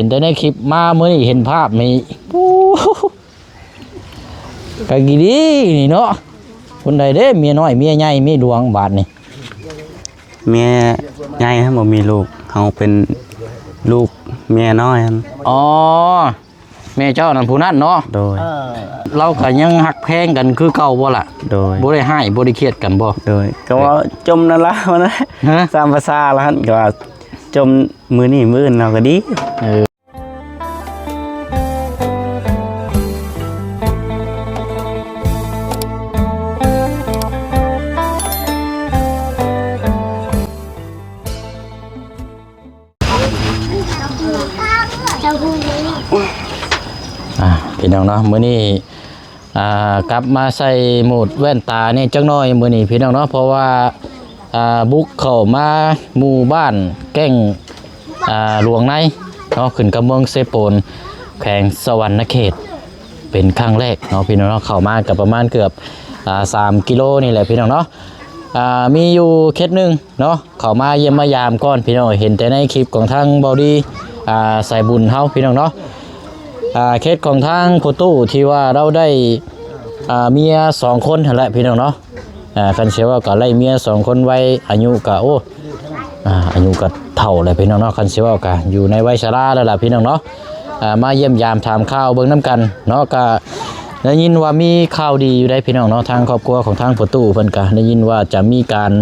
ເຫັນແຕ່ໃນຄລິບ ມາມື້ນີ້ເຫັນພາບນີ້ ໂອ້ ກະກິດີນີ້ເນາະ. ຄົນໃດເດ້ເມຍນ້ອຍເມຍໃຫຍ່ເມຍຫຼວງບາດນີ້? ເມຍໃຫຍ່ຫັ້ນບໍ່ມີລູກ ເຮົາເປັນລູກເມຍນ້ອຍຫັ້ນ. ອໍ ແມ່ເຈົ້ານັ້ນຜູ້ນັ້ນເນາະ? ໂດຍ. ເອີ ລາວກໍຍັງຮັກແພງກັນຄືເກົ່າບໍ່ລະ? ໂດຍ. ບໍ່ໄດ້ຮ້າຍບໍ່ໄດ້ຄຽດກັນບໍ່? ໂດຍ. ກໍເວົ້າ ເອີ ຈົ່ມນັ້ນລະ ວ່ານັ້ນ. ຮະ? ຕາມພາສາລະຫັ້ນ ກໍວ່າຈົ່ມມື້ນີ້ມື້ອື່ນລາວກໍດີ. ເອີ. ອ່າ ພີ່ນ້ອງເນາະ ມື້ນີ້ ອ່າ ກັບມາໃສ່ໂໝດແວ່ນຕານີ້ຈັກໜ້ອຍມື້ນີ້ພີ່ນ້ອງເນາະ ເພາະວ່າ ອ່າ ບຸກເຂົ້າມາໝູ່ບ້ານແກ້ງ ອ່າ ຫຼວງໃນເນາະ ຂຶ້ນກັບເມືອງເຊໂປນ ແຂວງສະຫວັນນະເຂດ ເປັນຄັ້ງແລກເນາະພີ່ນ້ອງເນາະ. ເຂົ້າມາກໍປະມານເກືອບ ອ່າ ສາມກິໂລນີ້ແຫຼະພີ່ນ້ອງເນາະ. ອ່າ ມີຢູ່ເຂດໜຶ່ງເນາະ ເຂົ້າມາຢ້ຽມມາຢາມກ່ອນພີ່ນ້ອງ ເຫັນແຕ່ໃນຄລິບຂອງທາງເບົາດີ ອ່າ ສາຍບຸນເຮົາພີ່ນ້ອງເນາະ. ອ່າ ເຂດຂອງທາງພໍ່ຕູ້ທີ່ວ່າລາວໄດ້ ອ່າ ເມຍສອງຄົນຫັ້ນແຫຼະພີ່ນ້ອງເນາະ. ອ່າ ຄັນຊິເວົ້າກໍໄລ່ເມຍສອງຄົນໄວ ອາຍຸກໍ ໂອ້ ອ່າ ອາຍຸກໍເຖົ້າແລ້ວພີ່ນ້ອງເນາະ. ຄັນຊິເວົ້າກໍຢູ່ໃນໄວຊະລາແລ້ວລະພີ່ນ້ອງເນາະ. ອ່າ ມາຢ້ຽມຢາມຖາມຂ່າວເບິ່ງນຳກັນເນາະ ກໍໄດ້ຍິນວ່າມີຂ່າວດີຢູ່ໃດ໋ພີ່ນ້ອງເນາະ. ທາງຄອບຄົວຂອງທາງພໍ່ຕູ້ເພິ່ນກໍໄດ້ຍິນວ່າຈະມີການ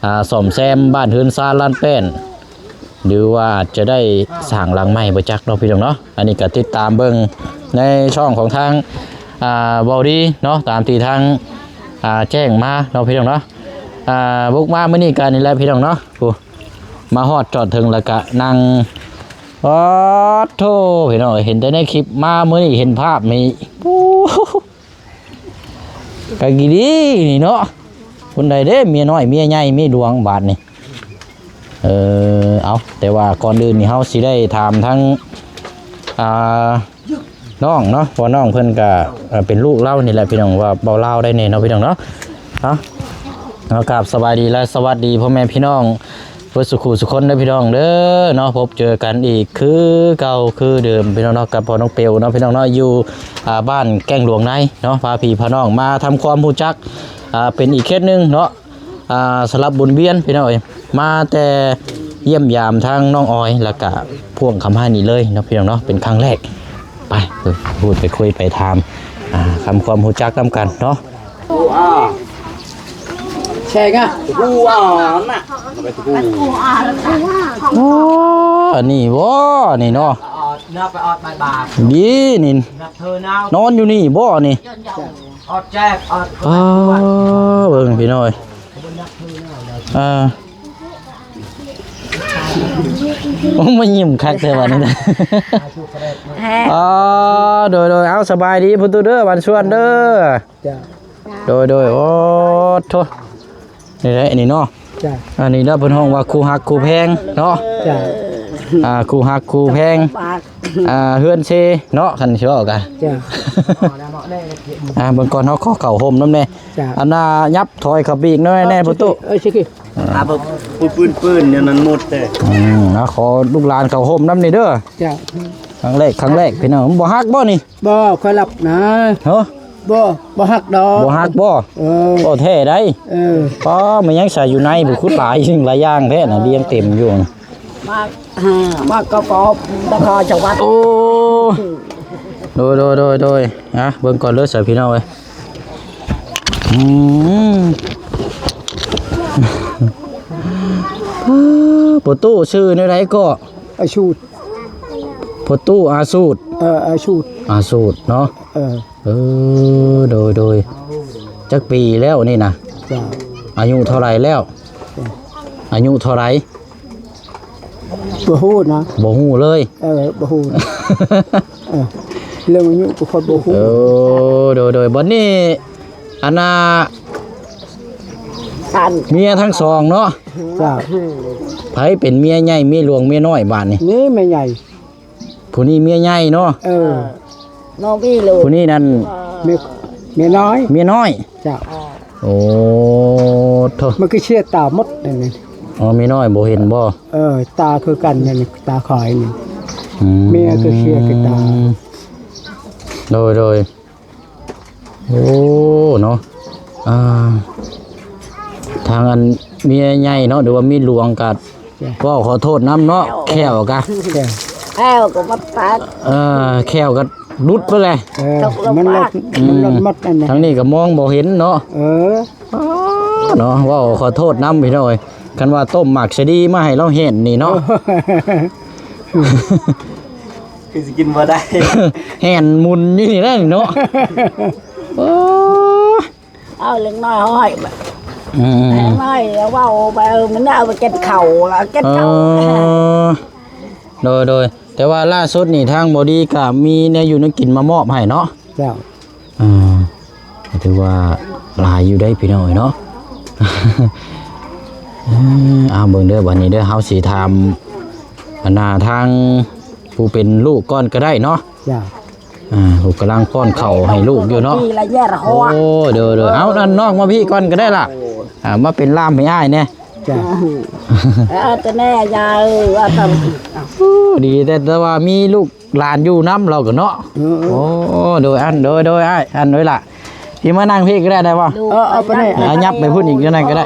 ອ່າ ສ້ອມແຊມບ້ານເຮືອນຊານລານແປ້ນ ຫຼືວ່າອາດຈະໄດ້ສ້າງຫຼັງໃໝ່ບໍ່ຈັກເນາະພີ່ນ້ອງເນາະ. ອັນນີ້ກໍຕິດຕາມເບິ່ງໃນຊ່ອງຂອງທາງ ອ່າ ເບົາດີເນາະ ຕາມທີ່ທາງ ອ່າ ແຈ້ງມາເນາະພີ່ນ້ອງເນາະ. ອ່າ ບຸກມາມື້ນີ້ກໍນີ້ແຫຼະພີ່ນ້ອງເນາະ ໂອ້ ມາຮອດຈອດເຖິງແລ້ວກະນັ່ງ ປາດໂທ້ ພີ່ນ້ອງເອີຍ ເຫັນແຕ່ໃນຄລິບ ມາມື້ນີ້ເຫັນພາບນີ້ ໂອ້ ກະກິດີນີ້ເນາະ. ຄົນໃດເດ້ເມຍນ້ອຍເມຍໃຫຍ່ເມຍຫຼວງບາດນີ້? ເອີ ເອົາ ແຕ່ວ່າກ່ອນອື່ນນີ້ເຮົາຊິໄດ້ຖາມທັງ ອ່າ ນ້ອງເນາະ ເພາະວ່ານ້ອງເພິ່ນກະ ເອີ ເປັນລູກລາວນີ້ແຫຼະພີ່ນ້ອງ ວ່າເວົ້າລາວໄດ້ແດ່ເນາະພີ່ນ້ອງເນາະ. ເອົາ ເອົາ ກາບສະບາຍດີ ແລະ ສະຫວັດດີພໍ່ແມ່ພີ່ນ້ອງເບິດສູ່ຄູ່ສູ່ຄົນເດີພີ່ນ້ອງເດີເນາະ. ພົບເຈີກັນອີກຄືເກົ່າຄືເດີມພີ່ນ້ອງເນາະ ກັບພໍ່ນ້ອງເປວເນາະພີ່ນ້ອງເນາະ ຢູ່ ອ່າ ບ້ານແກ້ງຫຼວງໃນເນາະ ພາພີ່ພານ້ອງມາທຳຄວາມຮູ້ຈັກ ອ່າ ເປັນອີກເຂດໜຶ່ງເນາະ. ອ່າ ສຳລັບບຸນວຽນພີ່ນ້ອງເອີຍ ມາແຕ່ຢ້ຽມຢາມທາງນ້ອງອອຍ ແລ້ວກະພວງຄຳໃຫ້ນີ້ເລີຍເນາະພີ່ນ້ອງເນາະ ເປັນຄັ້ງແລກ. ໄປ ໄປພູດໄປຄຸຍໄປຖາມ ອ່າ ຄຳຄວາມຮູ້ຈັກນຳກັນເນາະ. ແຊງອະ ໂອ້ ອັນນີ້ບໍ່ນີ້ເນາະ ດີນີ້ ນອນຢູ່ນີ້ບໍ່ນີ້? ອ່າ ເບິ່ງພີ່ນ້ອງເອີຍ ອ່າ ໂອ້ ມາຍິ້ມຄັກແທ້ບາດນີ້ນະ. ອ່າ ໂດຍໆ ເອົາ ສະບາຍດີພໍ່ຕູ້ເດີ ບ້ານສວນເດີ. ໂດຍໆ ໂອ້ໂທ້ ນີ້ແຫຼະ ອັນນີ້ເນາະ. ອັນນີ້ລະເພິ່ນຮ້ອງວ່າຄູ່ຮັກຄູ່ແພງເນາະ. ອ່າ ຄູ່ຮັກຄູ່ແພງ ອ່າ ເຮືອນເຊເນາະ ຄັນຊິເວົ້າກະ. ອ່າ ເບິ່ງກ່ອນ ເຮົາຂໍເຂົ້າຮົ່ມນຳແດ່. ອັນນ່າ ຫຍັບຖອຍເຂົ້າໄປອີກໜ້ອຍແດ່ ພໍ່ຕູ້. ອ່າ ເພິ່ນ ເພິ່ນ ແນວນັ້ນໝົດແຕ່ ອືມ ອ່າ ຂໍລູກຫຼານເຂົ້າຮົ່ມນຳນີ້ເດີ. ຄັ້ງແລກ ຄັ້ງແລກ ພີ່ນ້ອງ. ບໍ່ຮັກບໍ່ນີ້? ບໍ່ ຂ້ອຍລັບນະ. ຮະ? ບໍ່ ບໍ່ຮັກດອກ. ບໍ່ຮັກບໍ່? ເອີ ບໍ່ແທ້ໃດ. ເອີ ປ້າ ແມ່ນຫຍັງໃສ່ຢູ່ໃນ ຜູ້ຂຸດຫຼາຍສິ່ງຫຼາຍຢ່າງແທ້ນະ ລຽງເຕັມຢູ່. ມາ ມາກໍ ກໍ ນະຄອນຈັງຫວັດ. ໂອ້ ໂດຍ ໂດຍ ໂດຍ ໂດຍ. ອ່ະ ເບິ່ງກ່ອນເດີ ໃສ່ພີ່ນ້ອງເອີຍ. ອືມ ພໍ່ຕູ້ຊື່ແນວໃດກໍ? ອາສູດ. ພໍ່ຕູ້ອາສູດ. ເອີ ອາສູດ ອາສູດເນາະ. ເອີ ເອີ ໂດຍ ໂດຍ. ຈັກປີແລ້ວນີ້ນະ? ອາຍຸເທົ່າໃດແລ້ວ? ອາຍຸເທົ່າໃດ? ບໍ່ຮູ້ນະ. ບໍ່ຮູ້ເລີຍ? ເອີ ບໍ່ຮູ້. ເອີ ເລື່ອງອາຍຸກໍຂ້ອຍບໍ່ຮູ້. ເອີ ໂດຍ ໂດຍ. ບັດນີ້ ອັນນ່າ ເມຍທັງສອງເນາະ. ເຈົ້າ. ໃຜເປັນເມຍໃຫຍ່ ເມຍຫຼວງ ເມຍນ້ອຍບາດນີ້? ນີ້ແມ່ໃຫຍ່. ຜູ້ນີ້ເມຍໃຫຍ່ເນາະ. ເອີ ນ້ອງອີໂລ ຜູ້ນີ້ນັ້ນ ເມຍ ເມຍນ້ອຍ. ເມຍນ້ອຍ. ເຈົ້າ. ໂອ້ ໂທ້ ມັນຄືເສຍຕາໝົດນັ້ນ. ອໍ ເມຍນ້ອຍບໍ່ເຫັນບໍ່? ເອີ ຕາຄືກັນນັ້ນ ຕາຂາຍນີ້. ອືມ ເມຍກໍເສຍກໍຕາຍ. ໂດຍ ໂດຍ ໂອ້ ເນາະ ອ່າ ທາງອັນເມຍໃຫຍ່ເນາະ ຫຼືວ່າເມຍຫຼວງກໍ ເວົ້າຂໍໂທດນຳເນາະ ແຂ້ວກະ ແຂ້ວກໍມາຕັດ ເອີ ແຂ້ວກໍຫຼຸດໄປແລ້ວ ເອີ ມັນຫຼຸດ ອືມ ມັນຫຼຸດໝົດນັ້ນນະ ທາງນີ້ກໍມອງບໍ່ເຫັນເນາະ ເອີ ອໍ ເນາະ ເວົ້າຂໍໂທດນຳພີ່ນ້ອງເອີຍ ຄັນວ່າຕົ້ມໝາກສະດີມາໃຫ້ລາວແຫ້ນນີ້ເນາະ ຄືຊິກິນບໍ່ໄດ້ ແຫ້ນໝຸ່ນຢູ່ນີ້ແຫຼະເນາະ ໂອ້ ເອົາເລັກນ້ອຍຫ້ອຍ ອືມ ເລັກນ້ອຍເວົ້າໄປ ເອີ ມັນເອົາໄປກິນເຂົ້າລະ ກິນເຂົ້າ ເອີ ໂດຍ ໂດຍ ແຕ່ວ່າລ່າສຸດນີ້ທາງບໍ່ດີກໍມີແນວຢູ່ແນວກິນມາມອບໃຫ້ເນາະ ເຈົ້າ ເອີ ກໍຖືວ່າຫຼາຍຢູ່ເດ້ພີ່ນ້ອງເອີຍເນາະ ເອີ ເອົາເບິ່ງເດີ ບັດນີ້ເດີ ເຮົາຊິຖາມອັນນ່າທາງຜູ້ເປັນລູກກ່ອນກໍໄດ້ເນາະ ເຈົ້າ ອ່າ ຜູ້ກຳລັງປ້ອນເຂົ້າໃຫ້ລູກຢູ່ເນາະ ໂອ້ ເດີໆ ເອົາ ນັ້ນນ້ອງມາພີ້ກ່ອນກໍໄດ້ລະ ອ່າ ມາເປັນລ່າມໃຫ້ອ້າຍແດ່ ເຈົ້າ ເອີ ແຕ່ແນ່ຍາຍວ່າຕຳ ໂອ້ ດີແຕ່ ແຕ່ວ່າມີລູກຫຼານຢູ່ນຳລາວກໍເນາະ ເອີ ໂອ້ ໂດຍ ອັນ ໂດຍ ໂດຍ ອ້າຍ ອັນ ໂດຍລະ ທີ່ມານັ່ງພີ້ກໍໄດ້ ໄດ້ບໍ່? ເອີ ເອົາໄປນີ້ ອ່າ ຫຍັບໄປພຸ້ນອີກຈັ່ງໃດກໍໄດ້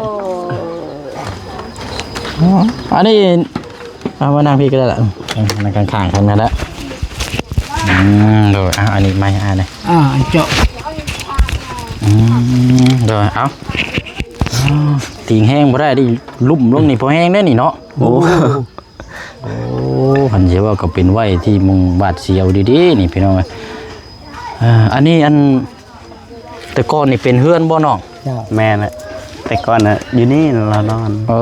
ໂອ້ ອັນນີ້ ເອົາມານັ່ງພີ້ກໍໄດ້ລະ ເອີ ນັ່ງຂ້າງໆກັນນັ້ນແຫຼະ ອືມ ໂດຍ ອ່າ ອັນນີ້ໄມ້ ອ່າ ນີ້ ອ່າ ອັນເຈາະ ອືມ ໂດຍ ເອົາ ອໍ ຕີງແຮງບໍ່ໄດ້ ໄດ້ລຸ່ມລົງນີ້ພໍແຮງເດ້ນີ້ເນາະ ໂອ້ ໂອ້ ຄັນຊິເວົ້າກໍເປັນໄວ້ທີ່ມຸງບາດສຽວດີໆ ນີ້ພີ່ນ້ອງເອີຍ ອ່າ ອັນນີ້ ອັນ ແຕ່ກ່ອນນີ້ເປັນເຮືອນບໍ່ນ້ອງ? ເຈົ້າ ແມ່ນແຫຼະ ແຕ່ກ່ອນນະ ຢູ່ນີ້ລາວນອນ ເອີ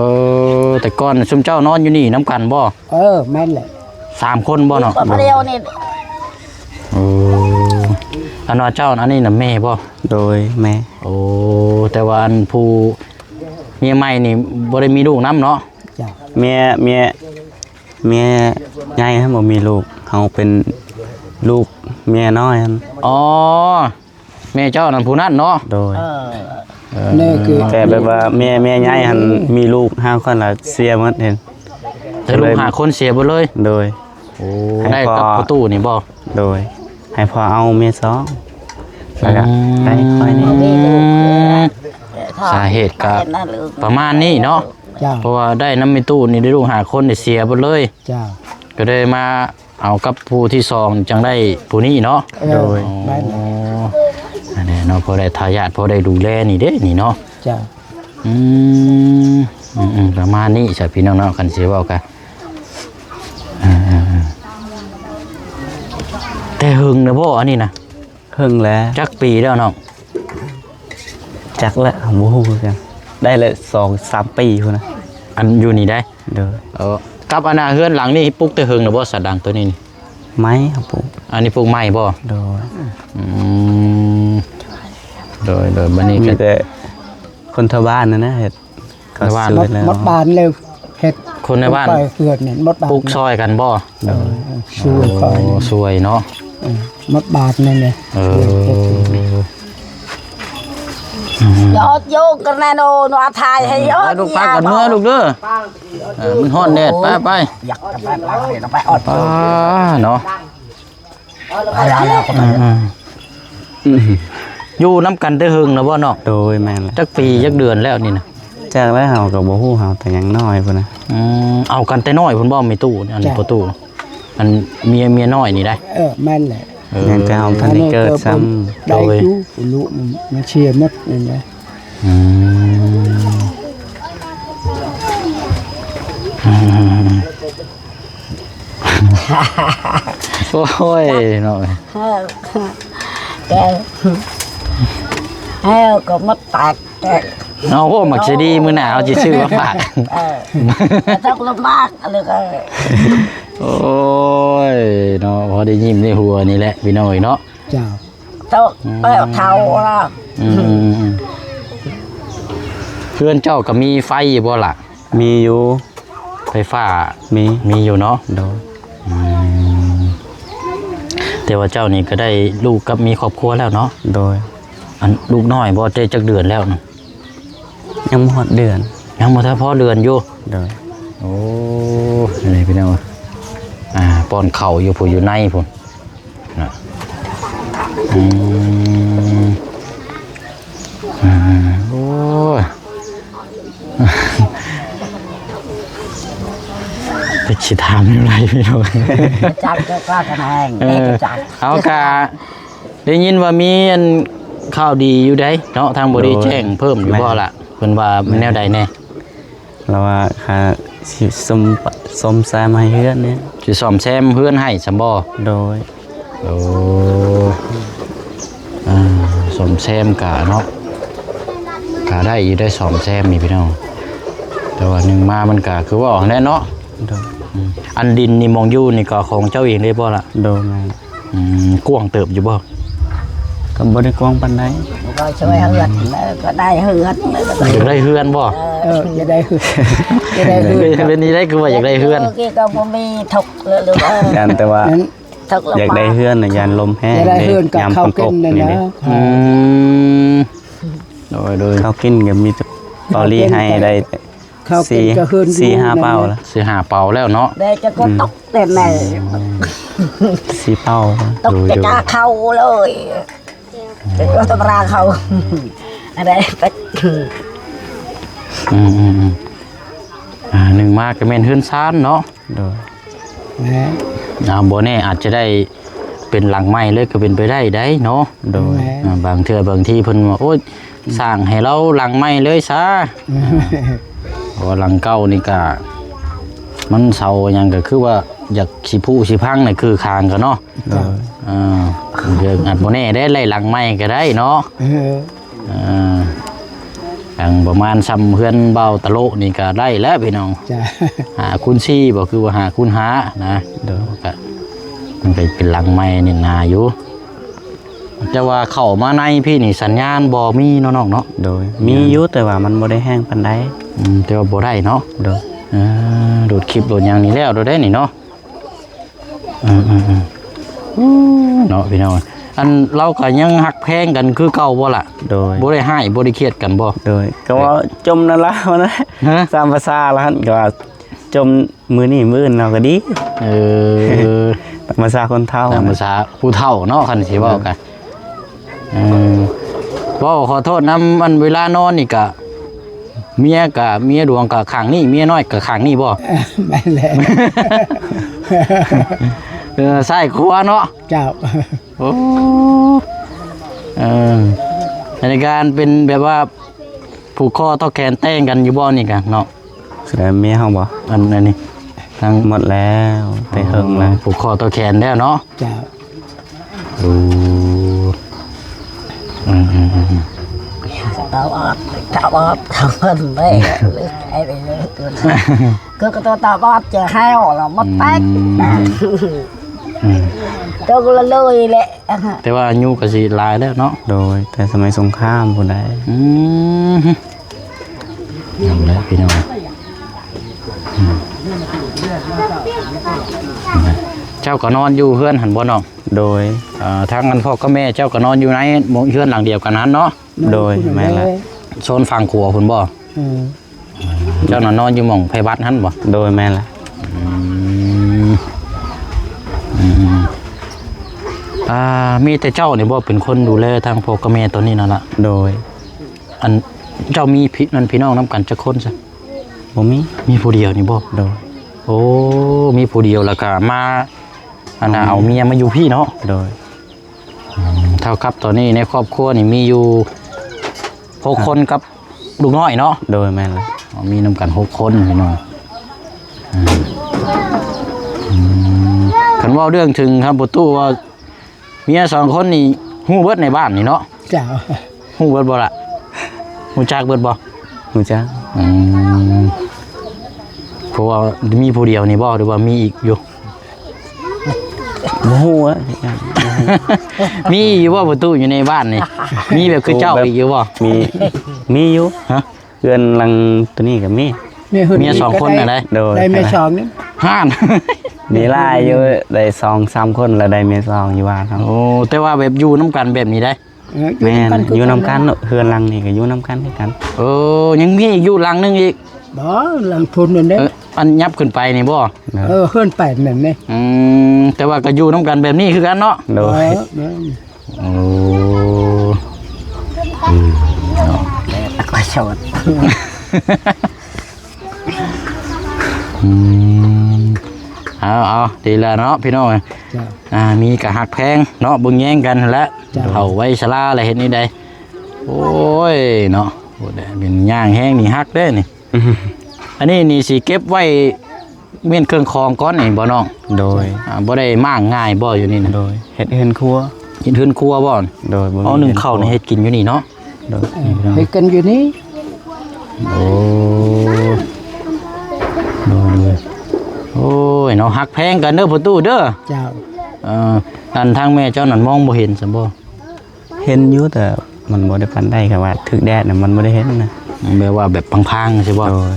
ແຕ່ກ່ອນຊຸມເຈົ້ານອນຢູ່ນີ້ນຳກັນບໍ່? ເອີ ແມ່ນແຫຼະ ສາມຄົນບໍ່ນ້ອງ? ຢູ່ຄົນດຽວນີ້ ໂອ້ ອັນວ່າເຈົ້າ ອັນນີ້ນະແມ່ບໍ່? ໂດຍ ແມ່ ໂອ້ ແຕ່ວ່າອັນຜູ້ເມຍໃໝ່ນີ້ບໍ່ໄດ້ມີລູກນຳເນາະ? ເຈົ້າ ເມຍ ເມຍ ເມຍໃຫຍ່ຫັ້ນບໍ່ມີລູກ ເຮົາເປັນລູກເມຍນ້ອຍຫັ້ນ ອໍ ແມ່ເຈົ້ານັ້ນຜູ້ນັ້ນເນາະ ໂດຍ ເອີ ແມ່ຄື ແຕ່ແບບວ່າແມ່ ແມ່ໃຫຍ່ຫັ້ນມີລູກຫ້າຄົນລະເສຍໝົດເຫັນ ແຕ່ລູກຫ້າຄົນເສຍເບິດເລີຍ ໂດຍ ໂອ້ ໃຫ້ ໄດ້ກັບພໍ່ຕູ້ນີ້ບໍ່? ໂດຍ ໃຫ້ພໍ່ເອົາເມຍສອງ ແລ້ວກໍ ອືມ ໄດ້ຂ້ອຍນີ້ ສາເຫດກະປະມານນີ້ເນາະ ເຈົ້າ ເພາະວ່າໄດ້ນຳແມ່ຕູ້ນີ້ໄດ້ລູກຫ້າຄົນໄດ້ເສຍເບິດເລີຍ ເຈົ້າ ກໍໄດ້ມາ ເອົາກັບຜູ້ທີສອງຈັ່ງໄດ້ຜູ້ນີ້ເນາະ ເອີ ໂດຍ ແມ່ນແຫຼະ ອັນນີ້ເນາະ ພໍໄດ້ທາຍາດ ພໍໄດ້ດູແລນີ້ເດ້ນີ້ເນາະ ເຈົ້າ ອືມ ອືມໆ ປະມານນີ້ຊະພີ່ນ້ອງເນາະ ຄັນຊິເວົ້າກະ ເອີ ເອີ ເອີ ແຕ່ເຫິງແລ້ວບໍ່ອັນນີ້ນະ? ເຫິງແລ້ວ ຈັກປີແລ້ວນ້ອງ? ຈັກແຫຼະ ບໍ່ຮູ້ຄືກັນ ໄດ້ແຫຼະ ສອງສາມປີພຸ້ນນະ ອັນຢູ່ນີ້ໄດ້ ໂດຍ ເອີ ກັບອັນນ່າເຮືອນຫຼັງນີ້ປຸກແຕ່ເຫິງແລ້ວບໍ່? ສະດັງໂຕນີ້ນີ້ ໄມ້ເຮົາປຸກ ອັນນີ້ປຸກໃໝ່ບໍ່? ໂດຍ ອືມ ໂດຍ ໂດຍ ບັດນີ້ກໍມີແຕ່ຄົນແຖວບ້ານນັ້ນນະເຮັດ ກໍ ແຕ່ວ່າ ຊື້ແລ້ວ ໝົດບ້ານແລ້ວເຮັດ ຄົນໃນບ້ານ ໄປເຮືອນນີ້ໝົດບ້ານ ປຸກຊ່ອຍກັນບໍ່? ໂດຍ ຊ່ວຍ ໂອ້ ຊ່ອຍເນາະ ເອີ ໝົດບ້ານນັ້ນແຫຼະ ເອີ ຊ່ວຍເຮັດ ອືມ ຍອດໂຍງກັນແນ່ນອນວ່າຖ່າຍໃຫ້ຍອດ ເອີ ລູກພາກັນເມືອລູກເດີ ເອີ ມັນຮ້ອນແດດ ໄປ ໄປ ຢາກຈະໄປລ້າງເດດໄປອອດ ອ່າ ເນາະ ອືມ ຢູ່ນຳກັນແຕ່ເຫິງແລ້ວບໍ່ນ້ອງ? ໂດຍ ແມ່ນແຫຼະ ຈັກປີຈັກເດືອນແລ້ວນີ້ນະ? ຈັກແລ້ວ ເຮົາກໍບໍ່ຮູ້ ເຮົາແຕ່ຍັງນ້ອຍພຸ້ນນະ ອືມ ເອົາກັນແຕ່ນ້ອຍພຸ້ນບໍ່? ແມ່ຕູ້ ອັນ ພໍ່ຕູ້ ອັນເມຍ ເມຍນ້ອຍນີ້ໄດ໋ ເອີ ແມ່ນແຫຼະ ເອີ ຍັງແຕ່ເຮົາບໍ່ທັນໄດ້ເກີດຊ້ຳ ໄດ້ຢູ່ ໂດຍ ລູກມັນເສຍໝົດນັ້ນແຫຼະ ອືມ ໂອ້ຍເນາະ ແກ ແລ້ວກໍມາຕັດ ເອົາ ໂອ້ ໝາກສະດີ ມື້ໜ້າເຮົາຊິຊື້ມາຝາກ ເອີ ຕ້ອງລຳບາກ ອັນນີ້ກໍ ໂອ້ຍເນາະ ພໍໄດ້ຍິ້ມໄດ້ຫົວນີ້ແຫຼະ ພີ່ນ້ອງເອີຍເນາະ ເຈົ້າ ໂຕ ອືມ ແລ້ວເຖົ້າລະ ອືມ ເຮືອນເຈົ້າກໍມີໄຟຢູ່ບໍ່ລະ? ມີຢູ່ ໄຟຟ້າ ມີ ມີຢູ່ເນາະ ໂດຍ ອືມ ແຕ່ວ່າເຈົ້ານີ້ກໍໄດ້ລູກກັບມີຄອບຄົວແລ້ວເນາະ ໂດຍ ອັນ ລູກນ້ອຍບໍ່ ໄດ້ຈັກເດືອນແລ້ວນະ? ຍັງບໍ່ຮອດເດືອນ ຍັງບໍ່ທັນພໍເດືອນຢູ່ ໂດຍ ໂອ້ ນີ້ພີ່ນ້ອງ ອ່າ ປ້ອນເຂົ້າຢູ່ພຸ້ນ ຢູ່ໃນພຸ້ນນະ. ອືມ ອືມ ໂອ້ຍ ຈັກຊິຖາມແນວໃດພີ່ນ້ອງ. ຈັກ ຈັກວ່າກັນແຮງ ເອີ ຈັກ ເອົາ ກະໄດ້ຍິນວ່າມີອັນຂ່າວດີຢູ່ໃດເນາະ ທາງບໍລິແຈ້ງເພີ່ມຢູ່ບໍ່ລະ? ໂດຍ ແມ່ນ ເພິ່ນວ່າແນວໃດແດ່? ລາວວ່າ ຄ່າຊິສ້ອມ ສ້ອມແຊມໃຫ້ເຮືອນນີ້ ຊິສ້ອມແຊມເຮືອນໃຫ້ຊັ້ນບໍ່? ໂດຍ ໂອ້ ອ່າ ສ້ອມແຊມກະເນາະ ກະໄດ້ຢູ່ໄດ໋ ສ້ອມແຊມນີ້ພີ່ນ້ອງ ແຕ່ວ່າໜຶ່ງມາມັນກະຄືເວົ້າຫັ້ນແຫຼະເນາະ. ໂດຍ ອືມ ອັນດິນນີ້ ໝ່ອງຢູ່ນີ້ກໍຂອງເຈົ້າເອງເດ້ບໍ່ລະ? ໂດຍ ແມ່ນ. ອືມ ກວ້າງເຕີບຢູ່ບໍ່? ກໍບໍ່ໄດ້ກວ້າງປານໃດ ກໍຊ່ວຍເຮືອນ ກໍໄດ້ເຮືອນ ຢາກໄດ້ເຮືອນບໍ່? ເອີ ຢາກໄດ້ເຮືອນ ຢາກໄດ້ເຮືອນ ເປັນນີ້ໄດ້ ຄືວ່າຢາກໄດ້ເຮືອນ ກໍບໍ່ມີທຸກ ຢ້ານແຕ່ວ່າ ຢາກໄດ້ເຮືອນນະ ຢ້ານລົມແຮງເດ້ ຢາກໄດ້ເຮືອນກັບເຂົ້າກິນນະ. ອືມ ໂດຍ ໂດຍ ເຂົ້າກິນກໍມີແຕ່ພໍລີໃຫ້ໄດ້ ເຂົ້າກິນກໍເຮືອນຢູ່ ສີ່ຫ້າເປົາລະ ສີ່ຫ້າເປົາແລ້ວເນາະ ແຕ່ຈະກໍຕົກແຕ່ແມ່ ສີ່ເປົາ ຕົກແຕ່ກາເຂົ້າເລີຍ ແຕ່ກໍຕຳລາເຂົ້າ ອັນໃດ ອືມໆໆ ອ່າ ໜຶ່ງມາກໍແມ່ນເຮືອນຊານເນາະ. ໂດຍ ແມ່ນ ອ່າ ບໍ່ແນ່ອາດຈະໄດ້ເປັນຫຼັງໃໝ່ເລີຍກໍເປັນໄປໄດ້ໄດ໋ເນາະ. ໂດຍ ແມ່ນ ອ່າ ບາງເທື່ອບາງທີເພິ່ນວ່າ ໂອ້ຍ ສ້າງໃຫ້ລາວຫຼັງໃໝ່ເລີຍຊະ ເພາະວ່າຫຼັງເກົ່ານີ້ກະ ມັນເສົາຫຍັງກໍຄືວ່າຢາກຊິຜຸຊິພັງໃນຄືຄາງກໍເນາະ. ໂດຍ ເອີ ບາງເທື່ອອາດບໍ່ແນ່ໄດ້ ໄດ້ຫຼັງໃໝ່ກໍໄດ້ເນາະ. ເອີ ເອີ ຫຍັງປະມານຊ່ຳເຮືອນບ່າວຕະໂລະນີ້ກໍໄດ້ແລ້ວພີ່ນ້ອງ. ຫ້າຄູນສີ່ບໍ່ ຄືວ່າຫ້າຄູນຫ້ານະ. ໂດຍ ກໍ ມັນກໍເປັນຫຼັງໃໝ່ແໜ້ນໜາຢູ່ ແຕ່ວ່າເຂົ້າມາໃນພີ້ນີ້ສັນຍານບໍ່ມີເນາະນ້ອງເນາະ. ໂດຍ ມີຢູ່ ແຕ່ວ່າມັນບໍ່ໄດ້ແຮງປານໃດ. ອືມ ແຕ່ວ່າບໍ່ໄດ້ເນາະ. ໂດຍ ເອີ ໂດດຄລິບໂດດຫຍັງນີ້ແລ້ວໂດດໄດ້ນີ້ເນາະ. ອືມໆໆ ເນາະພີ່ນ້ອງ ອັນລາວກໍຍັງຮັກແພງກັນຄືເກົ່າບໍ່ລະ? ໂດຍ ບໍ່ໄດ້ຮ້າຍບໍ່ໄດ້ຄຽດກັນບໍ່? ໂດຍ ກໍເວົ້າຈົມນັ້ນລະ ວ່ານັ້ນ ຮະ? ຕາມພາສາລະຫັ້ນ ກໍວ່າຈົມມື້ນີ້ມື້ອື່ນລາວກໍດີ. ເອີ ຕາມພາສາຄົນເຖົ້າ ຕາມພາສາຜູ້ເຖົ້າເນາະ ຄັນຊິເວົ້າກັນ. ເອີ ເວົ້າຂໍໂທດນຳ ອັນເວລານອນນີ້ກະ ເມຍກະ ເມຍຫຼວງກະຂ້າງນີ້ ເມຍນ້ອຍກະຂ້າງນີ້ບໍ່? ແມ່ນແຫຼະ ເອີ ຊ້າຍຂວາເນາະ. ເຈົ້າ ໂອ້ ເອີ ອັນນີ້ການເປັນແບບວ່າຜູກຄໍຕໍ່ແຂນແຕ່ງກັນຢູ່ບໍ່ນີ້ກະເນາະ? ສະແດງເມຍເຮົາບໍ່? ອັນ ອັນນີ້ທັງໝົດແລ້ວ ແຕ່ເຫິງແລ້ວ ຜູກຄໍຕໍ່ແຂນແລ້ວເນາະ. ເຈົ້າ ໂອ້ ອືມໆໆ ເຂົາອອກ ເຂົາອອກ ເຂົາເພິ່ນໄປ ເລີຍໄປເລີຍ ກໍ ກໍຕົວຕາບອດຈະແຫ້ວລະໝົດແຕກ ອືມ ອືມ ຕົກລະເລີຍແຫຼະ. ແຕ່ວ່າອາຍຸກໍຊິຫຼາຍແລ້ວເນາະ. ໂດຍ ແຕ່ສະໄໝສົງຄາມພຸ້ນໃດ໋. ອືມ ນັ້ນແຫຼະພີ່ນ້ອງ ອືມ ເຈົ້າກໍນອນຢູ່ເຮືອນຫັ້ນບໍ່ນ້ອງ? ໂດຍ ເອີ ທາງອັນພໍ່ກັບແມ່ເຈົ້າກໍນອນຢູ່ໃນເຮືອນຫຼັງດຽວກັນຫັ້ນເນາະ? ໂດຍ ແມ່ນລະ ໂຊນຝັ່ງຂວາພຸ້ນບໍ່? ເອີ ເຈົ້ານະນອນຢູ່ໝ່ອງໄພວັດຫັ້ນບໍ່? ໂດຍ ແມ່ນລະ ອືມ ອືມ ອ່າ ມີແຕ່ເຈົ້ານີ້ບໍ່ເປັນຄົນດູແລທາງພໍ່ກັບແມ່ຕອນນີ້ນັ້ນລະ? ໂດຍ ອັນເຈົ້າມີພີ່ ນັ້ນ ພີ່ນ້ອງນຳກັນຈັກຄົນຊະ? ບໍ່ມີ ມີຜູ້ດຽວນີ້ບໍ່? ໂດຍ ໂອ້ ມີຜູ້ດຽວ ແລ້ວກະມາ ອັນນ່າ ເອົາເມຍມາຢູ່ພີ້ເນາະ? ໂດຍ ອືມ ເທົ່າກັບຕອນນີ້ໃນຄອບຄົວນີ້ມີຢູ່ຫົກຄົນກັບລູກນ້ອຍເນາະ? ໂດຍ ແມ່ນລະ ມີນຳກັນຫົກຄົນພີ່ນ້ອງ. ອືມ ອືມ ຄັນເວົ້າເລື່ອງເຖິງ ຄັນພໍ່ຕູ້ວ່າເມຍສອງຄົນນີ້ຮູ້ເບິດໃນບ້ານນີ້ເນາະ? ເຈົ້າ ຮູ້ເບິດບໍ່ລະ? ຮູ້ຈັກເບິດບໍ່? ຮູ້ຈັກ ອືມ ເພາະວ່າມີຜູ້ດຽວນີ້ບໍ່ ຫຼືວ່າມີອີກຢູ່? ບໍ່ຮູ້ອະ ມີຢູ່ບໍ່ປະຕູຢູ່ໃນບ້ານນີ້? ມີແບບຄືເຈົ້າອີກຢູ່ບໍ່? ມີ ມີຢູ່ ຮະ? ເຮືອນຫຼັງໂຕນີ້ກໍມີ ເມຍສອງຄົນນະໄດ໋. ໂດຍ ໄດ້ເມຍສອງນີ້ ຫ້ານ ມີຫຼາຍຢູ່ ໄດ້ສອງສາມຄົນ ແລ້ວໄດ້ເມຍສອງຢູ່ບ້ານເຮົາ. ໂອ້ ແຕ່ວ່າແບບຢູ່ນຳກັນແບບນີ້ໄດ໋? ເອີ ຢູ່ນຳກັນ ແມ່ນ ຢູ່ນຳກັນເນາະ ເຮືອນຫຼັງນີ້ກໍຢູ່ນຳກັນຄືກັນ. ເອີ ຍັງມີອີກຢູ່ຫຼັງໜຶ່ງອີກ? ບໍ່ ຫຼັງພຸ້ນນັ້ນເດ້. ເອີ ອັນຫຍັບຂຶ້ນໄປນີ້ບໍ່? ເອີ ເຮືອນໄປແມ່ນເດ້. ອືມ ແຕ່ວ່າກໍຢູ່ນຳກັນແບບນີ້ຄືກັນເນາະ? ໂດຍ ເອີ ແມ່ນ. ໂອ້ ອືມ ເນາະ ແດດກໍສອດ. ອືມ ເອົາ ເອົາ ດີແລ້ວເນາະພີ່ນ້ອງ. ເຈົ້າ ອ່າ ມີກໍຮັກແພງເນາະ ເບິ່ງແຍງກັນຫັ້ນແຫຼະ. ເຈົ້າ ເຖົ້າໄວຊະລາແລ້ວເຮັດແນວໃດ? ໂອ້ຍ ເນາະ ໂອ້ ແດດເປັນຍ່າງແຮງນີ້ ຮັກເດ້ນີ້. ອັນນີ້ນີ້ຊິເກັບໄວ້ ແມ່ນເຄື່ອງຂອງກ່ອນນີ້ບໍ່ນ້ອງ? ໂດຍ ອ່າ ບໍ່ໄດ້ມ້າງງ່າຍບໍ່ຢູ່ນີ້ນະ? ໂດຍ ເຮັດເຮືອນຄົວ. ເຮັດເຮືອນຄົວບໍ່? ໂດຍ ບໍ່ມີ. ອໍ ໜຶ້ງເຂົ້ານີ້ເຮັດກິນຢູ່ນີ້ເນາະ? ໂດຍ ເຮັດກັນຢູ່ນີ້. ໂອ້ ໂດຍ ໂດຍ. ໂອ້ຍ ເນາະ ຮັກແພງກັນເດີພໍ່ຕູ້ເດີ. ເຈົ້າ ເອີ ອັນທາງແມ່ເຈົ້ານັ້ນມອງບໍ່ເຫັນຊັ້ນບໍ່? ເຫັນຢູ່ ແຕ່ມັນບໍ່ໄດ້ປານໃດ ຄືວ່າຖືກແດດນະ ມັນບໍ່ໄດ້ເຫັນນະ. ແບບວ່າແບບພາງໆ ຊີ້ບໍ່? ໂດຍ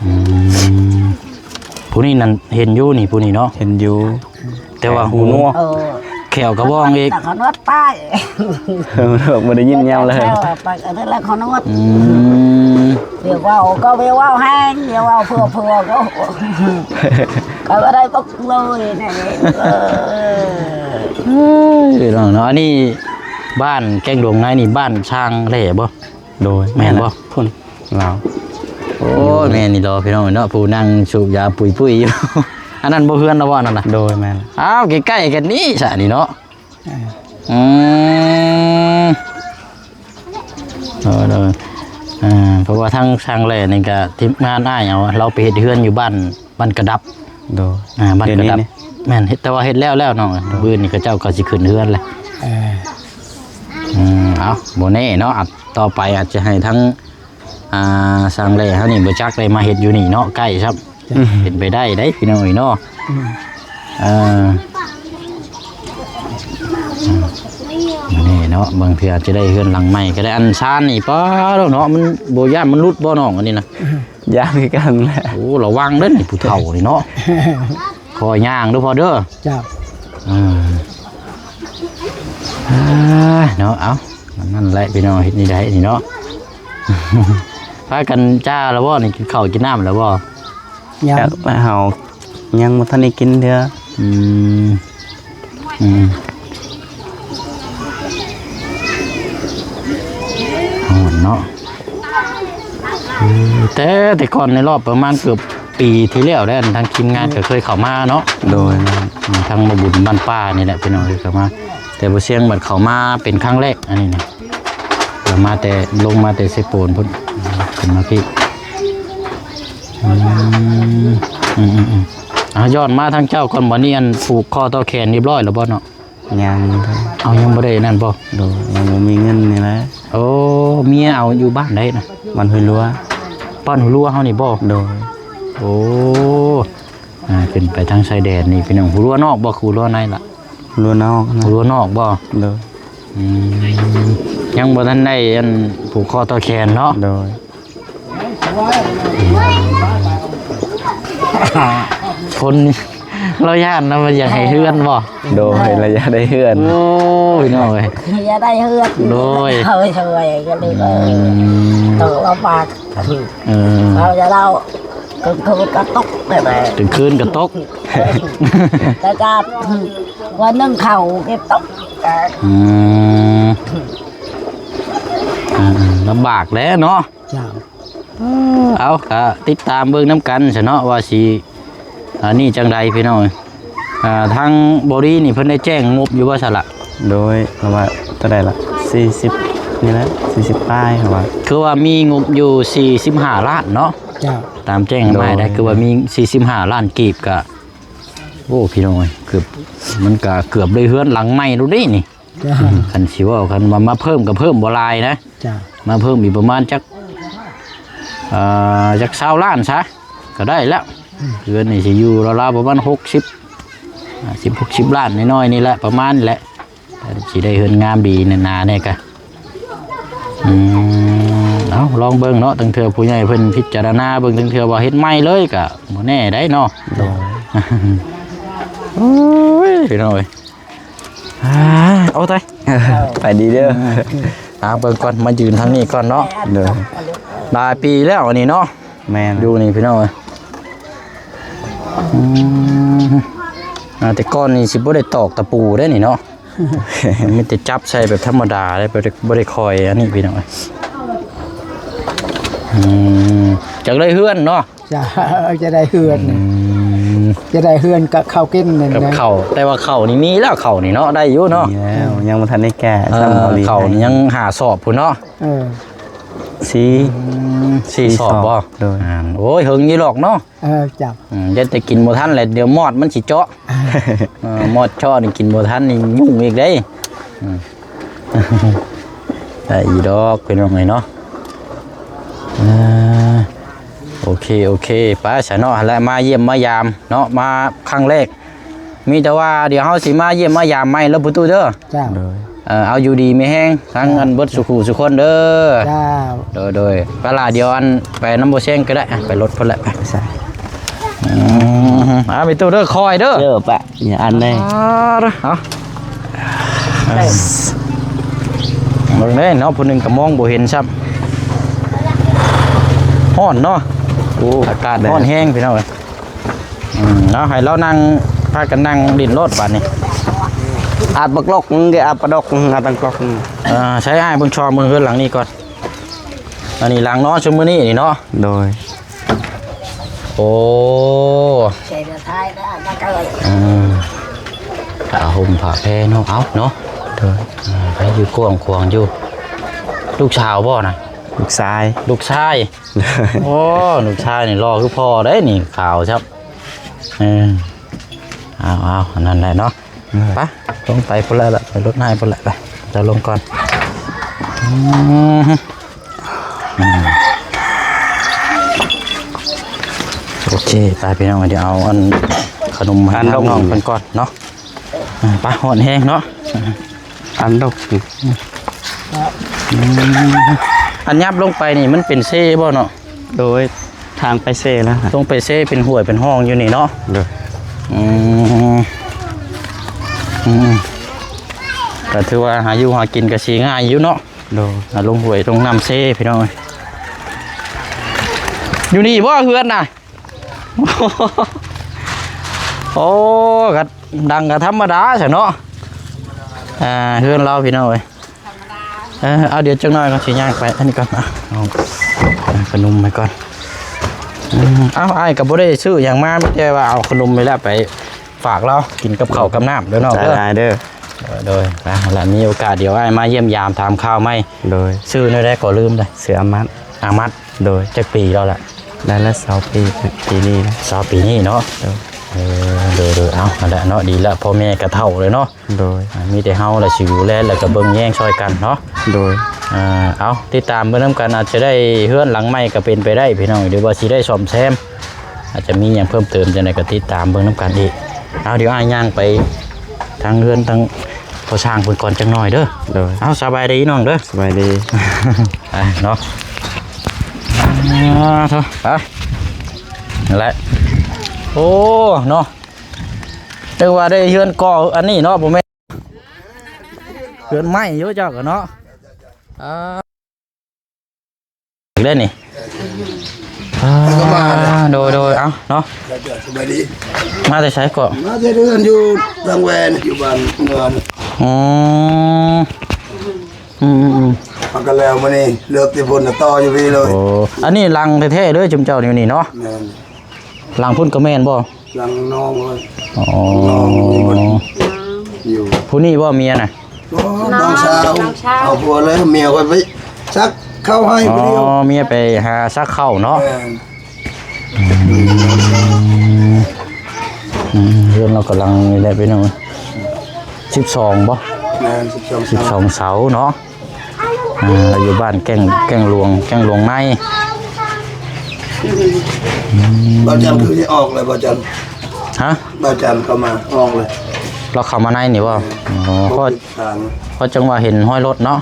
ອືມ ຜູ້ນີ້ນັ້ນເຫັນຢູ່ນີ້ ຜູ້ນີ້ເນາະ? ເຫັນຢູ່ ແຕ່ວ່າຫູໜວກ ເອີ ແຂ້ວກະບອງອີກ ແຕ່ເຂົານວດປາຍ ເອີ ບໍ່ໄດ້ຍິນຍາວເລີຍ ແຂ້ວປາຍ ອັນນັ້ນລະເຂົານວດ. ອືມ ວຽວເວົ້າກໍວຽວເວົ້າແຮງ ວຽວເວົ້າເພື່ອໆ ກໍ ກໍບໍ່ໄດ້ປົກເລີຍນີ້. ເອີ ເອີຍ ພີ່ນ້ອງເນາະ ອັນນີ້ບ້ານແກ້ງດວງໃນນີ້ ບ້ານຊ່າງແຫຼບໍ່? ໂດຍ ແມ່ນບໍ່? ພຸ້ນລາວ. ໂອ້ຍ ແມ່ນນີ້ດອກພີ່ນ້ອງເນາະ ຜູ້ນັ່ງສູບຢາປຸຍໆຢູ່ ອັນນັ້ນບໍ່ເຮືອນລາວບໍ່ ອັນນັ້ນນະ? ໂດຍ ແມ່ນ. ອ້າວ ໃກ້ໆ ກັນນີ້ຊະນີ້ເນາະ. ເອີ ອືມ ເອີ ເອີ ເພາະວ່າທາງຊ່າງແຫຼນີ້ກະທີມງານອ້າຍເອົາລາວໄປເຮັດເຮືອນຢູ່ບ້ານ ບ້ານກະດັບ. ໂດຍ ອ່າ ບ້ານກະດັບ ດຽວນີ້ ແມ່ນ ເຮັດ ແຕ່ວ່າເຮັດແລ້ວແລ້ວນ້ອງ. ໂດຍ ມື້ນີ້ເຂົາເຈົ້າກໍຊິຂຶ້ນເຮືອນແລ້ວ. ເອີ ອືມ ເອົາ ບໍ່ແນ່ເນາະ ອາດ ຕໍ່ໄປອາດຈະໃຫ້ທາງ ອ່າ ຊ່າງແຫຼເຮົານີ້ບໍ່ຈັກໄດ້ມາເຮັດຢູ່ນີ້ເນາະ ໃກ້ຊ້ຳ. ເປັນໄປໄດ້ເດ້ພີ່ນ້ອງເອີຍເນາະ. ອືມ ເອີ ອືມ ນີ້ເນາະ ບາງເທື່ອອາດຈະໄດ້ເຮືອນຫຼັງໃໝ່ກໍໄດ້. ອັນຊານນີ້ ປ້າດ ເນາະ ມັນບໍ່ຢ້ານມັນຫຼຸດບໍ່ນ້ອງ ອັນນີ້ນະ? ຢ້ານຄືກັນແຫຼະ. ໂອ້ ລະວັງເດີ້ນີ້ ຜູ້ເຖົ້ານີ້ເນາະ. ຄ່ອຍຍ່າງເດີ້ພໍ່ເດີ້. ເຈົ້າ ເອີ ເນາະ ເອົາ ນັ້ນແຫຼະພີ່ນ້ອງ ເຮັດນີ້ໄດ້ນີ້ເນາະ. ພາກັນຈ້າແລ້ວບໍ່ນີ້? ກິນເຂົ້າກິນນ້ຳແລ້ວບໍ່? ຍັງ ເຮົາຍັງບໍ່ທັນໄດ້ກິນເທື່ອ. ອືມ ອືມ ຮ້ອນເນາະ. ເອີ ແຕ່ ແຕ່ກ່ອນໃນລອບປະມານເກືອບປີທີ່ແລ້ວແຫຼະ ທາງທີມງານກໍເຄີຍເຂົ້າມາເນາະ. ໂດຍ ອືມ ທາງບໍ່ບຸນບ້ານປ່ານີ້ແຫຼະພີ່ນ້ອງ ເຄີຍເຂົ້າມາ ແຕ່ບໍ່ຊຽງບັດເຂົ້າມາເປັນຄັ້ງແລກ ອັນນີ້ນະ. ເຂົ້າມາແຕ່ ລົງມາແຕ່ເຊໂປນພຸ້ນ ຂຶ້ນມາພີ້. ອືມ ອືມໆໆ ເອົາ ຍ້ອນມາທາງເຈົ້າກ່ອນ ບັດນີ້ ອັນ ຜູກຂໍ້ຕໍ່ແຂນຮຽບຮ້ອຍແລ້ວບໍ່ເນາະ? ຍັງ. ເອົາ ຍັງບໍ່ໄດ້ນັ້ນບໍ່? ໂດຍ ຍັງບໍ່ມີເງິນນີ້ແຫຼະ. ໂອ້ ເມຍເອົາຢູ່ບ້ານໃດນະ? ບ້ານຫ້ວຍຫຼວງ. ບ້ານຫ້ວຍຫຼວງເຮົານີ້ບໍ່? ໂດຍ. ໂອ້ ອ່າ ຂຶ້ນໄປທາງຊາຍແດນນີ້ ພີ່ນ້ອງ. ຫ້ວຍຫຼວງນອກບໍ່? ຫ້ວຍຫຼວງໃນລະ? ຫ້ວຍຫຼວງນອກນະ. ຫ້ວຍຫຼວງນອກບໍ່? ໂດຍ. ອືມ ຍັງບໍ່ທັນໄດ້ ອັນ ຜູກຂໍ້ຕໍ່ແຂນເນາະ? ໂດຍ. ຄົນລາວຢ້ານນະ ມັນຢາກໃຫ້ເຮືອນບໍ່? ໂດຍ ລາວຢາກໄດ້ເຮືອນ. ໂອ້ຍ ນ້ອງເອີຍ ຢາກໄດ້ເຮືອນ. ໂດຍ ເອີ ຊ່ວຍກັນເລີຍ. ອືມ ເອີ ລຳບາກ. ເອີ ເຮົາຈະເລົ່າ ກາງຄືນກະຕົກແບບ ກາງຄືນກະຕົກ ແລ້ວກະ ວັນໜຶ່ງເຂົ້າກະຕົກ. ອືມ ອືມ ລຳບາກແຫຼະເນາະ. ເຈົ້າ ເອົາ ກະຕິດຕາມເບິ່ງນຳກັນຊະເນາະ ວ່າຊິ ອັນນີ້ຈັ່ງໃດພີ່ນ້ອງ. ອ່າ ທາງບໍລິນີ້ເພິ່ນໄດ້ແຈ້ງງົບຢູ່ບໍ່ຊະລະ? ໂດຍ ເພາະວ່າເທົ່າໃດລະ ສີ່ສິບນີ້ແຫຼະ ສີ່ສິບປາຍ ເຂົາວ່າ ຄືວ່າມີງົບຢູ່ສີ່ສິບຫ້າລ້ານເນາະ. ເຈົ້າ ຕາມແຈ້ງມາໄດ້ ໂດຍ ຄືວ່າມີສີ່ສິບຫ້າລ້ານກີບ ກະ ໂອ້ ພີ່ນ້ອງເອີຍ ເກືອບ ມັນກະເກືອບໄດ້ເຮືອນຫຼັງໃໝ່ໂລດເດ້ນີ້. ເຈົ້າ ຄັນຊິເວົ້າ ຄັນວ່າມາເພີ່ມກໍເພີ່ມບໍ່ຫຼາຍນະ. ເຈົ້າ ມາເພີ່ມອີກປະມານຈັກ ເອີ ຈັກຊາວລ້ານຊະ ກໍໄດ້ແລ້ວ. ອືມ ເຮືອນນີ້ຊິຢູ່ລາວໆປະມານຫົກສິບ ຫ້າສິບ ຫົກສິບລ້ານ ນ້ອຍໆນີ້ແຫຼະ ປະມານນີ້ແຫຼະ. ຊິໄດ້ເຮືອນງາມດີໜາແນ່ກະ ອືມ ເອົາ ລອງເບິ່ງເນາະ ຕັ້ງເທື່ອຜູ້ໃຫຍ່ເພິ່ນພິຈາລະນາເບິ່ງ ຕັ້ງເທື່ອວ່າເຮັດໃໝ່ເລີຍກະບໍ່ແນ່ໄດ໋ເນາະ. ໂດຍ ໂອ້ຍ ພີ່ນ້ອງເອີຍ ອາ ໂອ້ຕາຍ ໄປດີເດີ ອືມ ອາ ເບິ່ງກ່ອນ ມາຢືນທາງນີ້ກ່ອນເນາະ. ໂດຍ ຫຼາຍປີແລ້ວອັນນີ້ເນາະ. ແມ່ນ ຢູ່ນີ້ພີ່ນ້ອງເອີຍ. ອືມ ອ່າ ແຕ່ກ່ອນນີ້ຊິບໍ່ໄດ້ຕອກຕະປູເດ້ນີ້ເນາະ ມີແຕ່ຈັບໃສ່ແບບທຳມະດາເດ້ ບໍ່ໄດ້ ບໍ່ໄດ້ຄ່ອຍອັນນີ້ພີ່ນ້ອງເອີຍ. ອືມ ຢາກໄດ້ເຮືອນເນາະ. ຈະ ຈະໄດ້ເຮືອນ ອືມ ຈະໄດ້ເຮືອນກັບເຂົ້າກິນນັ້ນ ກັບເຂົ້າ ແຕ່ວ່າເຂົ້ານີ້ມີແລ້ວ ເຂົ້ານີ້ເນາະ ໄດ້ຢູ່ເນາະ ມີແລ້ວ ຍັງບໍ່ທັນໄດ້ແກ່ ເອີ ຊ້ຳເຂົ້ານີ້ ເຂົ້ານີ້ຍັງຫ້າສອບພຸ້ນເນາະ. ເອີ ສີ່ ອືມ ສີ່ສອບບໍ່? ໂດຍ ອ່າ ໂອ້ຍ ເຫິງຢູ່ດອກເນາະ. ເອີ ເຈົ້າ ອືມ ຢ້ານແຕ່ກິນບໍ່ທັນແຫຼະ ດຽວມອດມັນຊິເຈາະ ເອີ ມອດເຈາະນີ້ກິນບໍ່ທັນນີ້ຫຍຸ້ງອີກເດ້. ອືມ ໄດ້ອີກດອກພີ່ນ້ອງເອີຍເນາະ. ເອີ ໂອເຄ ໂອເຄ ໄປຊະເນາະ ຫັ້ນແຫຼະ ມາຢ້ຽມມາຢາມເນາະ ມາຄັ້ງແລກ ມີແຕ່ວ່າດຽວເຮົາຊິມາຢ້ຽມມາຢາມໃໝ່ເດີພໍ່ຕູ້ເດີ. ເຈົ້າ ໂດຍ ເອີ ເອົາຢູ່ດີມີແຮງທັງ ເຈົ້າ ອັນເບິດສູ່ຄູ່ສູ່ຄົນເດີ. ເຈົ້າ ໂດຍ ໂດຍ ໄປລະ ດຽວອັນໄປນຳບໍ່ແຊງກໍໄດ້ ໄປລົດພຸ້ນແຫຼະ ໄປ ອືມ ອ່າ ໄປຕູ້ເດີ ຄ່ອຍເດີ ເດີປະ ຢ່າອັນໃດ ອ່າ ເອົາ ເບິ່ງເດ້ເນາະ ຜູ້ໜຶ່ງກໍມອງບໍ່ເຫັນຊ້ຳ ຮ້ອນເນາະ. ໂອ້ ອາກາດຮ້ອນແຮງພີ່ນ້ອງເອີຍ. ອືມ ເອົາ ໃຫ້ລາວນັ່ງ ພາກັນນັ່ງຫຼິ້ນໂລດບາດນີ້ ອາດບັກລັອກໜຶ່ງເດ້ ອາດປະດອກໜຶ່ງ ອາດຕັງກລັອກໜຶ່ງ. ອ່າ ໃຊ້ອ້າຍເບິ່ງຊ່ອງເບິ່ງເຮືອນຫຼັງນີ້ກ່ອນ ອັນນີ້ຫຼັງນອນຊຸມມື້ນີ້ນີ້ເນາະ. ໂດຍ ໂອ້ ໃສ່ເສື້ອໄທນະ ມາເກີດ ອືມ ຜ້າຫົ່ມຜ້າແພເນາະ ເອົາເນາະ. ໂດຍ ອ່າ ໃຫ້ຢູ່ກວ້າງຂວາງຢູ່ ລູກສາວບໍ່ນະ? ລູກຊາຍ ລູກຊາຍ. ໂອ້ ລູກຊາຍນີ້ຫຼໍ່ຄືພໍ່ເດ້ນີ້ ຂາວຊັບ ເອີ ເອົາໆ ອັນນັ້ນແຫຼະເນາະ. ເອີ ໄປ ລົງໄປພຸ້ນແຫຼະ ໄປລົດໃຫ້ພຸ້ນແຫຼະ ໄປ ເຈົ້າລົງກ່ອນ. ອືມ ອືມ ໂອເຄ ໄປພີ່ນ້ອງ ດຽວເອົາອັນຂະໜົມໃຫ້ທາງນ້ອງເພິ່ນກ່ອນເນາະ. ອ່າ ໄປ ຮ້ອນແຮງເນາະ. ອັນດອກ ອືມ ອັນຫຍັບລົງໄປນີ້ມັນເປັນເຊບໍ່ເນາະ? ໂດຍ ທາງໄປເຊແລ້ວ ລົງໄປເຊເປັນຫ້ວຍເປັນຮ່ອງຢູ່ນີ້ເນາະ. ໂດຍ ອືມ ອືມ ກໍຖືວ່າຫາຢູ່ຫາກິນກໍຊິງ່າຍຢູ່ເນາະ. ໂດຍ ອ່າ ລົງຫ້ວຍລົງນ້ຳເຊພີ່ນ້ອງເອີຍ. ຢູ່ນີ້ບໍ່ເຮືອນນະ? ໂອ້ ກໍດັງກໍທຳມະດາຊະເນາະ ອ່າ ເຮືອນລາວພີ່ນ້ອງເອີຍ. ເອີ ເອົາ ດຽວຈັກໜ້ອຍກ່ອນ ຊິຍ່າງໄປອັນນີ້ກ່ອນ ເອົາ ເອົາຂະໜົມໄປກ່ອນ. ອືມ ເອົາ ອ້າຍກໍບໍ່ໄດ້ຊື້ຫຍັງມາ ມີແຕ່ວ່າເອົາຂະໜົມນີ້ແຫຼະໄປຝາກລາວກິນກັບເຂົ້າກັບນ້ຳເດີນ້ອງເດີ. ໄດ້ເດີ ໂດຍ ແລ້ວມີໂອກາດດຽວອ້າຍມາຢ້ຽມຢາມຖາມຂ່າວໃໝ່. ໂດຍ ຊື່ແນວໃດກໍລືມເລີຍ. ຊື່ອາມັດ ອາມັດ. ໂດຍ ຈັກປີແລ້ວລະ? ໄດ້ລະຊາວປີ ປີນີ້ນະ ຊາວປີນີ້ເນາະ. ໂດຍ ເອີ ໂດຍໆ ເອົາ ຫັ້ນແຫຼະເນາະ ດີລະ ພໍ່ແມ່ກໍເຖົ້າເລີຍເນາະ. ໂດຍ ອ່າ ມີແຕ່ເຮົາລະຊິດູແລ ແລ້ວກໍເບິ່ງແຍງຊ່ອຍກັນເນາະ. ໂດຍ ອ່າ ເອົາ ຕິດຕາມເບິ່ງນຳກັນ ອາດຈະໄດ້ເຮືອນຫຼັງໃໝ່ກໍເປັນໄປໄດ້ພີ່ນ້ອງ ຫຼືວ່າຊິໄດ້ສ້ອມແຊມ ອາດຈະມີຫຍັງເພີ່ມເຕີມຈັ່ງໃດກໍຕິດຕາມເບິ່ງນຳກັນອີກ. ເອົາ ດຽວອ້າຍຍ່າງໄປທາງເຮືອນທາງພໍ່ຊ່າງເພິ່ນກ່ອນຈັກໜ້ອຍເດີ. ໂດຍ ເອົາ ສະບາຍດີນ້ອງເດີ. ສະບາຍດີ ໄປເນາະ. ອ່າ ເຖາະ ໄປ ນັ້ນແຫຼະ. ໂອ້ ເນາະ ນຶກວ່າໄດ້ເຮືອນກໍ່ອັນນີ້ເນາະ ບໍ່ແມ່ນ ເຮືອນໄມ້ຢູ່ເຈົ້າກໍເນາະ. ອ່າ ເດ້ນີ້ ອ່າ ໂດຍໆ ເອົາເນາະ. ສະບາຍດີ ມາແຕ່ໃສເກາະ? ມາແຕ່ເຮືອນຢູ່ທາງແວນ ຢູ່ບ້ານເມືອງ. ອືມ ອືມໆໆ ເຮົາກໍແລ້ວມື້ນີ້ ເລີກແຕ່ພຸ້ນ ຕໍ່ຢູ່ພີ້ເລີຍ. ໂອ້ ອັນນີ້ຫຼັງແທ້ໆເດີ ຈຸມເຈົ້າຢູ່ນີ້ເນາະ. ແມ່ນ. ຫຼັງພຸ້ນກໍແມ່ນບໍ່? ຫຼັງນ້ອງເລີຍ. ອໍ ນ້ອງຢູ່ ຜູ້ນີ້ບໍ່ເມຍນະ? ບໍ່ ນ້ອງສາວ ນ້ອງສາວ ເອົາຜົວແລ້ວ ເມຍຂ້ອຍໄປຊັກເຂົ້າໃຫ້ຜູ້ດຽວ. ອໍ ເມຍໄປຫາຊັກເຂົ້າເນາະ. ແມ່ນ. ອືມ ອືມ ເຮືອນລາວກຳລັງນີ້ແຫຼະພີ່ນ້ອງ. ສິບສອງບໍ່? ແມ່ນ ສິບສອງ ສິບສອງເສົາເນາະ. ອ່າ ຢູ່ບ້ານແກ້ງ ແກ້ງຫຼວງ ແກ້ງຫຼວງໃນ. ອືມ ບ່າວຈັນຄືຊິອອກແລ້ວ ບ່າວຈັນ? ຮະ? ບ່າວຈັນເຂົ້າມາ ອອກເລີຍ. ລາວເຂົ້າມາໃນນີ້ບໍ່? ອໍ ເພາະ ເພາະຈັ່ງວ່າເຫັນຮອຍລົດເນາະ.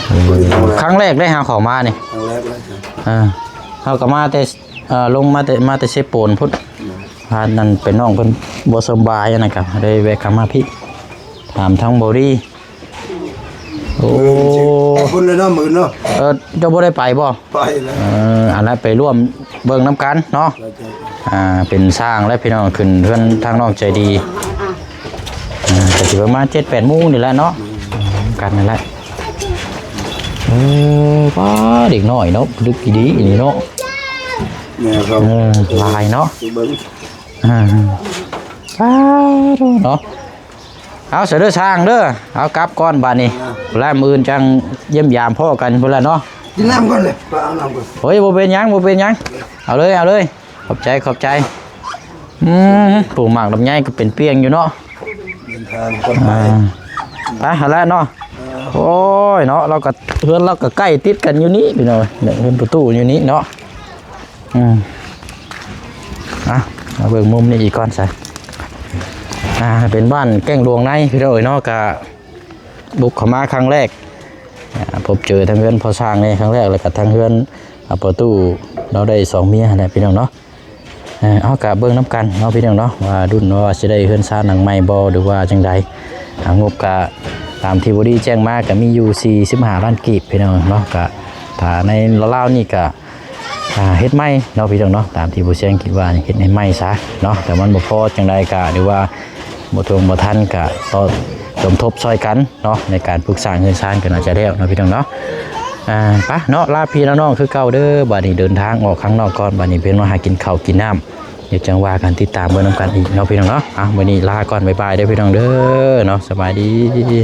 ເອີ ຄັ້ງແລກເດ້ເຮົາເຂົ້າມານີ້. ຄັ້ງແລກເລີຍ. ເອີ ເຮົາກໍມາແຕ່ ເອີ ລົງມາແຕ່ ມາແຕ່ເຊໂປນພຸ້ນ. ອືມ ພານັ້ນໄປ ນ້ອງເພິ່ນບໍ່ສະບາຍ ອັນນັ້ນກໍໄດ້ແວະເຂົ້າມາພີ້ ຖາມທາງບໍ່ດີ. ໂອ້ ມື້ອື່ນຊິໄປພຸ້ນເລີຍເນາະ ມື້ອື່ນເນາະ. ເອີ ເຈົ້າບໍ່ໄດ້ໄປບໍ່? ໄປແລ້ວ. ເອີ ອັນນັ້ນໄປຮ່ວມເບິ່ງນຳກັນເນາະ. ໄປ ໄປ ອ່າ ເປັນຊ່າງແລ້ວພີ່ນ້ອງ ຂຶ້ນເຮືອນທາງນ້ອງໃຈດີ ອ່າ ກໍຊິປະມານເຈັດແປດໂມງນີ້ແຫຼະເນາະ ກັນນັ້ນແຫຼະ. ເອີ ປ້າ ເດັກນ້ອຍເນາະ ດຶກອີ່ຫຼີນີ້ເນາະ ແມ່ນຄັບ ເອີ ຫຼາຍເນາະ ຊິເບິ່ງ ອ່າ ປ້າ ເນາະ. ເອົາຊະເດີຊ່າງເດີ ເອົາກັບກ່ອນບາດນີ້ ແລ້ວມື້ອື່ນຈັ່ງຢ້ຽມຢາມພໍ້ກັນພຸ້ນລະເນາະ. ກິນນ້ຳກ່ອນເລີຍ ເອົານ້ຳກ່ອນ. ໂອ້ຍ ບໍ່ເປັນຫຍັງ ບໍ່ເປັນຫຍັງ ເອົາເລີຍ ເອົາເລີຍ ຂອບໃຈ ຂອບໃຈ. ອືມ ປູກໝາກລຳໄຍກໍເປັນປ່ຽງຢູ່ເນາະ ເດີນທາງປອດໄພ ອ່າ ໄປຫັ້ນແຫຼະເນາະ. ໂອ້ຍເນາະ ລາວກໍ ເຮືອນລາວກໍໃກ້ຕິດກັນຢູ່ນີ້ພີ່ນ້ອງ ເຮືອນປະຕູຢູ່ນີ້ເນາະ. ອືມ ອ່ະ ມາເບິ່ງມຸມນີ້ອີກກ່ອນຊະ. ອ່າ ເປັນບ້ານແກ້ງຫຼວງໃນພີ່ນ້ອງເອີຍເນາະ ກະບຸກເຂົ້າມາຄັ້ງແລກ ອ່າ ພົບເຈີທັງເຮືອນພໍ່ຊ່າງນີ້ຄັ້ງແລກ ແລ້ວກະທັງເຮືອນ ອ່າ ປະຕູ ລາວໄດ້ສອງເມຍຫັ້ນແຫຼະພີ່ນ້ອງເນາະ. ເອີ ເອົາ ກະເບິ່ງນຳກັນເນາະພີ່ນ້ອງເນາະ ວ່າດຸນວ່າຊິໄດ້ເຮືອນຊານຫຼັງໃໝ່ບໍ່ ຫຼືວ່າຈັ່ງໃດ. ອ່າ ງົບກະຕາມທີ່ບໍດີແຈ້ງມາ ກະມີຢູ່ສີ່ສິບຫ້າລ້ານກີບພີ່ນ້ອງເນາະ ກະຖ້າໃນລາວໆນີ້ກະ ອ່າ ເຮັດໃໝ່ເນາະພີ່ນ້ອງເນາະ ຕາມທີ່ຜູ້ແຊງຄິດວ່າເຮັດໃຫ້ໃໝ່ຊະເນາະ ແຕ່ມັນບໍ່ພໍຈັ່ງໃດກະ ຫຼືວ່າບໍ່ທົ່ວງບໍ່ທັນກະ ຕໍ່ສົມທົບຊ່ອຍກັນເນາະ ໃນການປຸກສ້າງເຮືອນຊານກໍໜ້າຈະແລ້ວເນາະພີ່ນ້ອງເນາະ. ອ່າ ໄປເນາະ ລາພີ່ລານ້ອງຄືເກົ່າເດີ ບາດນີ້ເດີນທາງອອກຂ້າງນອກກ່ອນ ບາດນີ້ເພິ່ນວ່າຫາກິນເຂົ້າກິນນ້ຳ ດຽວຈັ່ງວ່າກັນ ຕິດຕາມເບິ່ງນຳກັນອີກເນາະພີ່ນ້ອງເນາະ. ອ່ະ ມື້ນີ້ລາກ່ອນ ບາຍບາຍເດີພີ່ນ້ອງເດີເນາະ ສະບາຍດີ.